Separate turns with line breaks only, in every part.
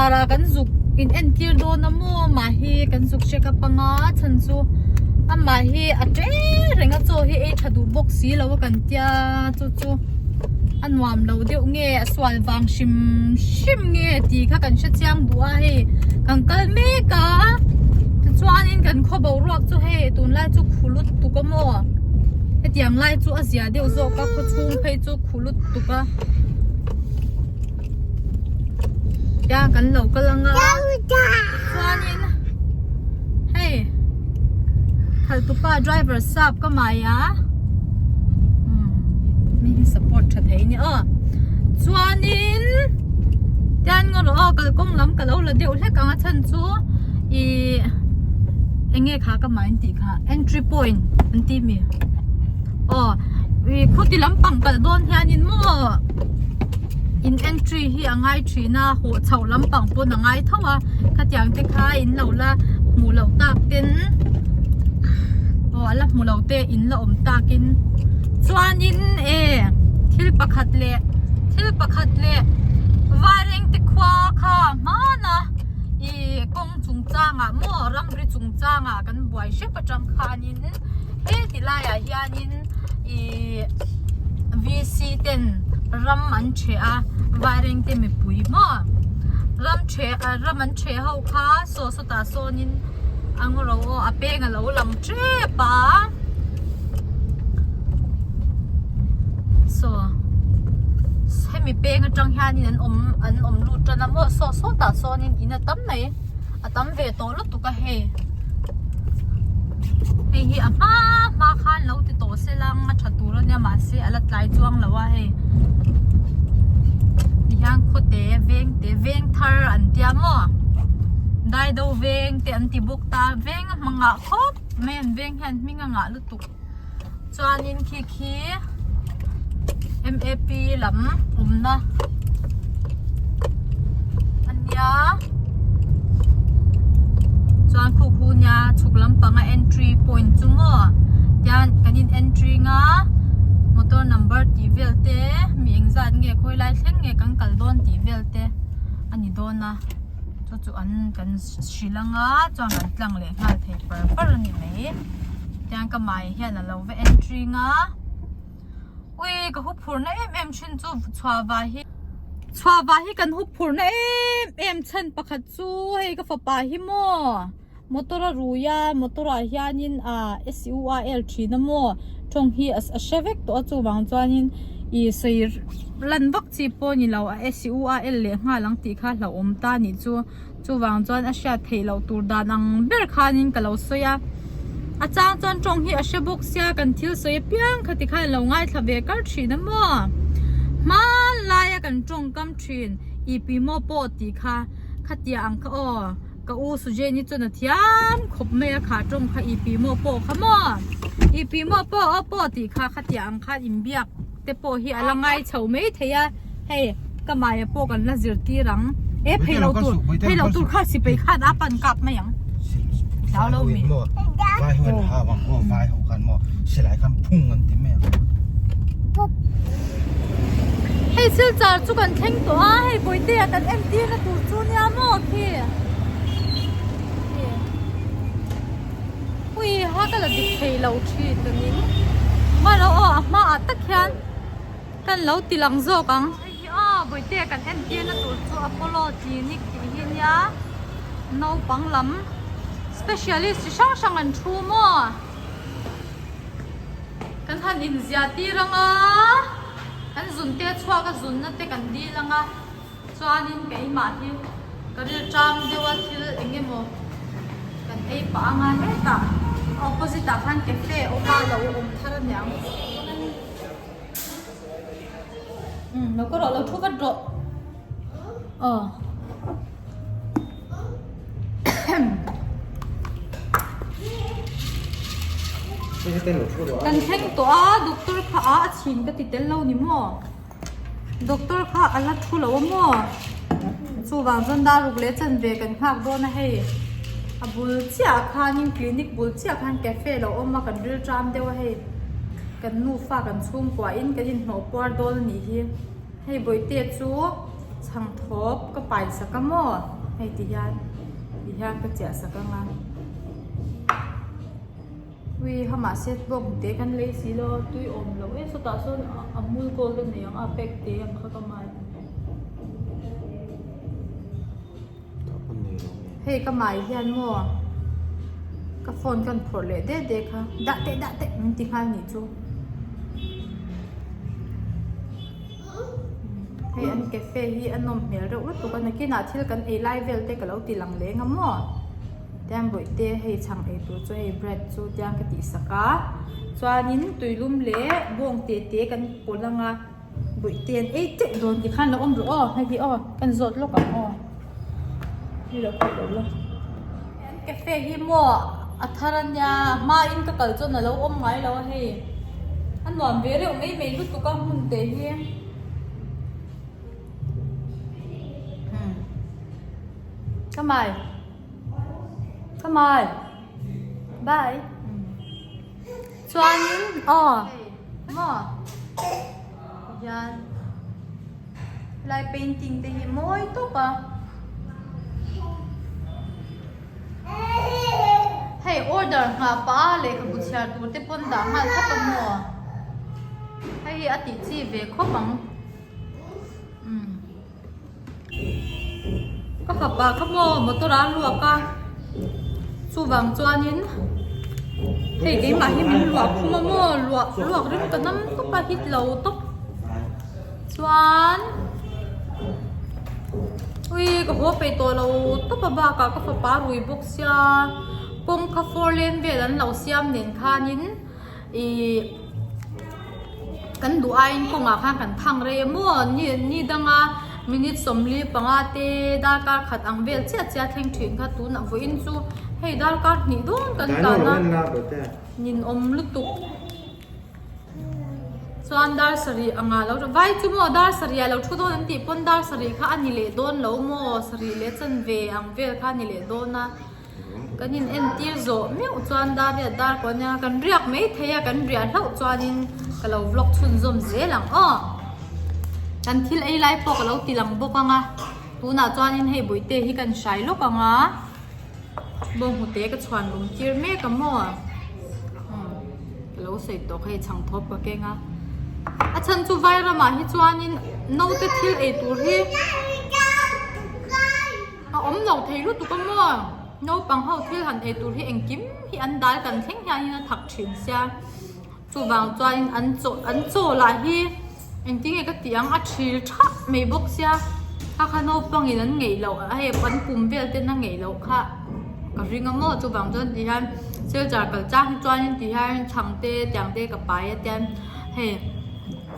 char ah kan zuk in entir dawn a maw amah hi kan zuk check up anga chhan chu amah hi a ṭe reng a chaw hi ei ṭha duh bawk si lo a kan tia chu chu a nuam lo deuh nge a sual vang hrim hrim nge tih kha kan hre chiang duh a hei kan kal mek a tichuanin kan khaw boruak chu hei tunlai chu khu lutuk a maw hetiang lai chu a zia deuh zawk a khaw chhung phei chu khu lutuk a. Tia kan lo kal anga chuanin hei khaltupa driver sap ka mai a mi hi support tha thei ni aw chuanin tian ngaw rawh aw kalkawng lam ka lo la deuh hlek ang a chhan chu ih eng nge kha ka mai an tih kha entry point an ti mi aw ih khuti lampang kal dawn hianin maw. In entry hi a ngai thin a hawh chhoh lampang pawn a ngai tho a khatiang te kha in lo la hmuh loh tak ten aw a la hmu lo te in la awm tak in chuanin e thil pakhat leh thil pakhat leh Vairengte khua kha hmana ih kawng chungchangah maw ramri chungchangah kan buai hrep atang khanin he ti laiah hianin. Ihh VC ten ram an ṭheh a vairengte mipui maw ram ṭheh ram an ṭheh ho kha saw sawtah sawnin a ngaw ro aw a peng a lo lang ṭep a saw hemi peng aṭang hianin an awm an awm lut ṭan a maw saw sawtah sawnin in a tam mai a tam ve tawh lutuk a hei. Hei hi a hma hma khan lo ti tawh se lang a tha tur ania mahse a la tlai chuang lo a hei tihian khawte veng te veng thar an tia maw daido veng te an ti bawk ta veng a hma ngah khawp mai an veng hian hming a ngah lutuk chuanin khi khi M A P lam awmna a nia chuan khu khu nia chhuk lampanga entry point chu maw tian kan in entry anga motor number tih vel te mi engzat nge khawi lai thleng nge kan kal dawn tih vel te a ni dawn a chu chu an kan hrilh anga chuan kan tlang leh nghal thei par par a ni mai. Tiang ka mai hian a lo va entry nga ui ka hu phur na em em thin chu chhuahva hi chhuahva hi kan hu phur na em em chhan pakhat chu hei ka fapa hi maw motor a rui a motor ah hianin ah S U A L thin a maw tawng hi a hre vek tawh a chuvang chuanin ih sawi lan vak chi pawh a ni lo a S U A L leh nghal ang tih kha hlauhawm ta a nih chu. Chuvang chuan a hriat theih loh tur dan ang ber khanin ka lo sawi a, a chang chuan tawng hi a hre bawk sia kan thil sawi apiang kha tikhan a lo ngaithla ve kar thin a maw. Hmanlaia kan tawngkam thin i pi maw pawh tih kha khatia ang kha aw ka u Sujeni chuan a thiam khawp mai a kha tawng kha i pi maw pawh kha maw i pi maw pawh aw pawh tih kha khatia ang khan inbiak te pawh hi a la ngai chho mai thei a hei ka maia pawh kan la zirtir ang e phei lo tur phei lo tur kha sipai khan a pan kap mai ang hlau lo mi
vai ho an ha wang aw vai ho khan maw silai khan phung an ti mai ang
hei silchar chu kan thleng tawh a hei bawihtea kan entir na tur chu nia maw khi Ui ha ka la dik thei lo thin tunin hmaraw aw a hmaah tak hian kan lo ti lang zawk ang. Hei hi aw Bawihtea kan entir na tur chu Apollo clinic tih hi nia naupang lam specialist chi hrang hrang an thu maw kan han inziah tir anga kan zun te chhuak a zunna te kan dil anga. Chuanin keimah hi ka rilṭam deuh a thil eng emaw kan ei pah anga hetah a opposite ah khan cafe a awm a lo awm thar a niang umm lo ka rawh lo thu vat rawh aw kan thleng tawh a doctor kha a a chhin ka ti tel lo ni maw. Doctor kha a la thu lo a maw? Chuvang chuan dar ruk leh chanve kan nghak dawn a hei. A bul chiah ah khanin clinic bul chiah ah khan cafe lo awm a kan ril ṭam deuh a hei. Kan nufa kan chhungkua in kan inhnawh puar dawn a nih hi. Hei Bawihte chu chhangthawp ka pai sak a maw? Hei ti hian ti hian ka chiah sak ang a. Ui ha mahse bawk te kan lei si lo a tui awm loh em sawtah sawn amul gold a nei ang a a pack te ang kha ka mai. Hei ka mai hian maw ka phone kan phawrh leh det det kha dah teh dah teh min ti nghal nih chu. Hei an cafe hi a nawm hmel reuh lutuk a nakinah thil kan ei lai vel te ka lo ti lang leng a maw tian bawihte hei chhang ei tur chu hei bread chu tiang ka tih sak a chuanin tuilum leh bawng te te kan pawlh ang a bawihte an ei teuh dawn tikhan lo awm rawh aw hei hi aw kan zawt lawk ang aw hei lo khawih lo la an cafe hi maw a thar a nia hma in ka kal chuan a lo awm ngai lo a hei a nuam ve reuh mai mai lutuk a hmun te hi Come on. Come on. Bye. Chuanin aw maw hian helai painting te hi mawi tawp a hei order nghah pah a lehkhabu chhiar tur te pawn dah nghal khawp a maw hei hi a tih chi ve khawp ang umm. Ka fapa kha maw motor a luak a chuvang chuanin hei keimah hi min luah khum a maw luah luak ring ta nam tawp a hit lo tawp chuan ui ka haw peih tawh lo tawp a bakah ka fapa rui bawk sia kawngka four lane vel an lo siam nen khanin. Ihh kan duh aiin kawngah khan kan thang rei a maw ni ni danga minute 45 te darkar khat ang vel chiah chiah thleng thin kha tunah vawiin chu hei darkar hnih dawn kan tlan a ninawm lutuk chuan dar sarih anga lo vai chu maw dar sarih ah lo thu dawn an tih pawn dar sarih kha a ni leh dawn lo maw sarih leh chanve ang vel kha a ni leh dawn a. Kan in entir zawh meuh chuan dar riat dar pawh ania kan riak mai thei a kan riah hlauh chuanin ka lo vlog chhunzawm zel ang aw kan thil ei lai pawh ka lo ti lang bawk ang a tunah chuanin hei bawihte hi kan hrai lawk ang a bawnghnute ka chhuan lum tir mek a maw ka lo sawi tawh kha hei chhangthawp ka keng a a chhan chu vai ramah hi chuanin naute thil ei tur hi. A awm lo thei lutuk a maw? Naupang ho thil han ei tur hi engkim hi an dal kan thleng hianin a thak thin sia. Chuvang chuanin an chaw an chaw lah hi engtinge ka tih ang a thil thak mai bawk sia. Kha kha naupangin an ngeih loh a hei an pum vel ten a ngeih loh kha ka ring a maw? Chuvang chuan ti hian silchar kal chang hi chuanin ti hian chhang te tiang te ka pai a tian hei.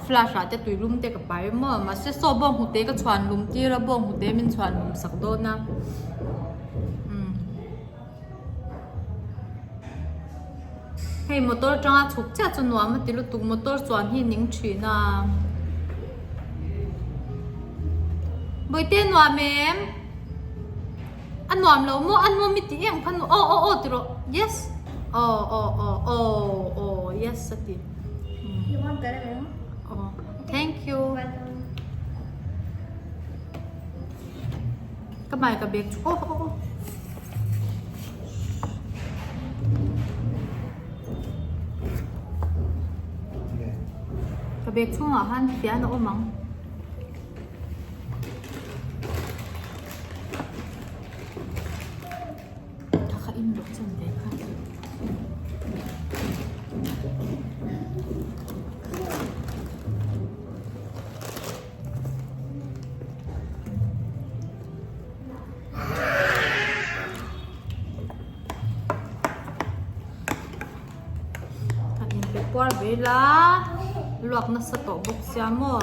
Flash ah te tui lum te ka pai maw mahse saw bawng hnute ka chhuan lum tir a bawng hnute min chhuan lum sak dawn a umm hei motor atanga chhuk chiah chu nuam a ti lutuk motor chuan hi ning thin a bawihte nuam em a nuam lo maw a nuam i tih em kha aw aw aw ti rawh yes aw aw aw aw aw yes a ti.
You want caramel?
Oh, thank you.
Welcome.
Ka mai ka bag chu. Oh, oh, oh. Ka bag chhungah khan fian a awm ang. Kha in rawh chan ve kha. Ka in pe puar ve la luak nasa tawh bawk sia maw.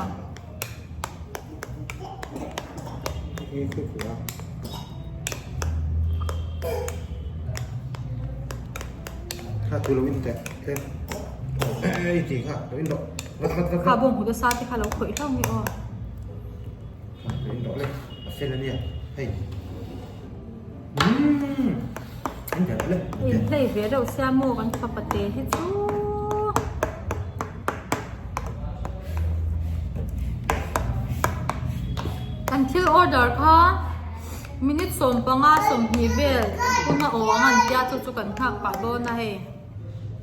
Kha bawng hmu te sa te kha lo khawih hlauh nge aw. In play ve reuh sia maw kan fapa te hi chu. Kan thil order kha. Minute 15 20 vel hun a aw ang an tia chu chu kan nghak pah dawn a hei.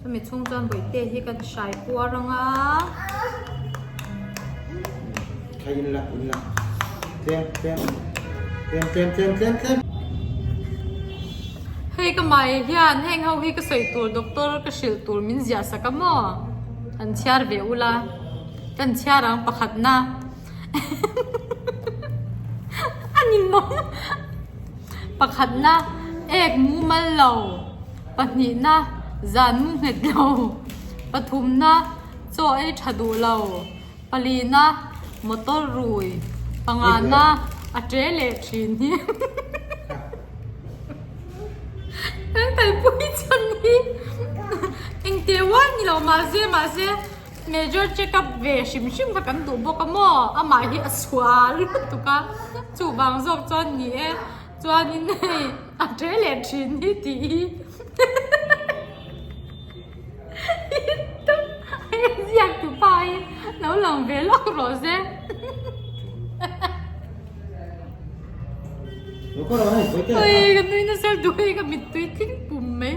Chumi chhung chuan bawihte hi kan hrai puar ang a.
Kha in la in la tlem tlem tlem tlem tlem tlem tlem.
Hei ka mai hian heng ho hi ka sawi tur doctor ka hrilh tur min ziah sak a maw? An chhiar ve ula kan chhiar ang pakhatna a ni maw? Pakhatna ek mumal lo pahnihna zan mu nghet lo pathumna chaw ei tha duh lo. Palina motor rui pangana a ṭe leh ṭhin hi kan kalpui chhan hi engte uai ni lo mahse mahse major check up ve hrim hrim kha kan duh bawk a maw amah hi a sual lutuk a chuvang zawk chuan ni e chuanin hei a ṭe leh ṭhin hi tih hi. Ziak tu pa hi lo lang ve lawk rawh se. Ui ka nui nasa duh hei ka mittui tling pum mai.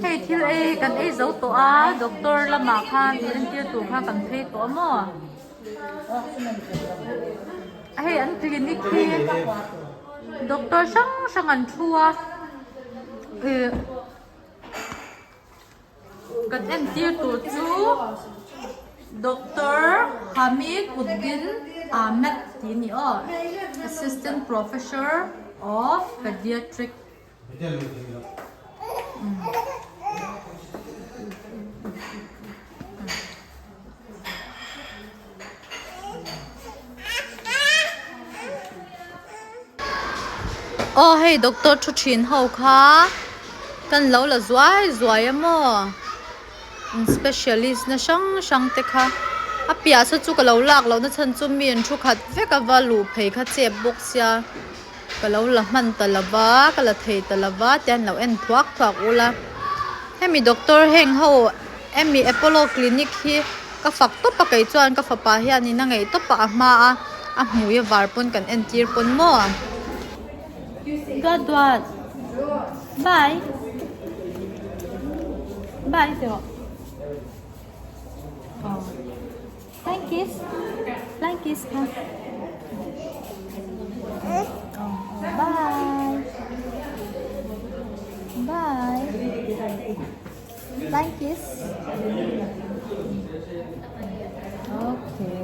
Hei thil ei kan ei zo tawh a doctor lamah khan entir tur kha kan phei tawh a maw hei an clinic hi doctor hrang hrang an thu a ih kan entir tur chu doctor Hamid Uddin Ahmed tih a ni aw assistant professor of pediatric. Aw hei doctor thu thin ho kha kan lo la zuai zuai a maw specialist na hrang hrang te kha a piah saw chu ka lo lak loh na chhan chu mi an thu khat vek a va luh phei kha chep bawk sia. Ka lo la hman ta lo va, ka la thei ta lo va tian lo en thuak thuak ula. Hemi doctor heng ho hemi Apollo clinic hi ka fak tawp a kei chuan ka fapa hianin a ngeih tawp a a hma a a hmui a var pawn kan entir pawn maw. Duat duat bye bye tih rawh aw. Flying kiss. Flying kiss kha. Bye. Bye. Flying kiss. Okay.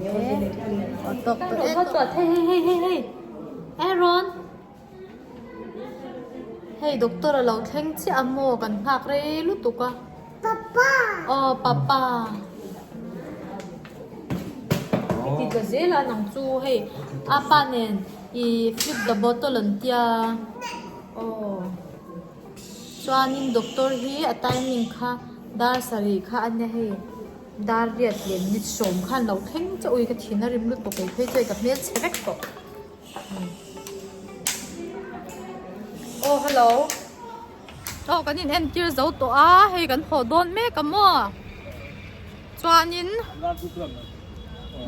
Hey hey hey hey hey. Aaron. Hei doctor a lo thleng chiah a maw kan nghak rei lutuk a. Papa. Aw papa. Ti ta zel a nang chu hei a pa nen i flip the bottle an tia aw chuanin doctor hi a timing kha dar sarih kha a nia hei dar riat leh minute sawm khan lo thleng chiah ui ka thin a rim lutuk ei phei chu hei ka hmelchhe vek tawh. Aw hello aw kan in entir zo tawh a hei kan haw dawn mek a maw chuanin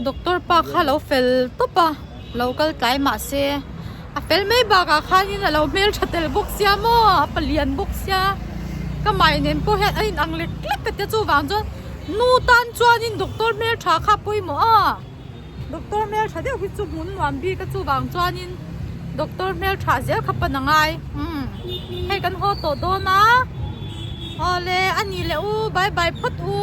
doctor pa kha lo fel tawp a lo kal tlai mahse a fel mai bakah khanin a lo hmeltha tel bawk sia maw a palian bawk sia ka mai nen pawh hian a inang lek lek ka tia chuvang chuan nu tan chuanin doctor hmeltha kha a pawimawh a. Doctor hmeltha deuh hi chu hmun nuam bik a chuvang chuanin doctor hmeltha zel kha pan a ngai umm hei kan haw tawh dawn a awle a ni leh u bye bye phawt u.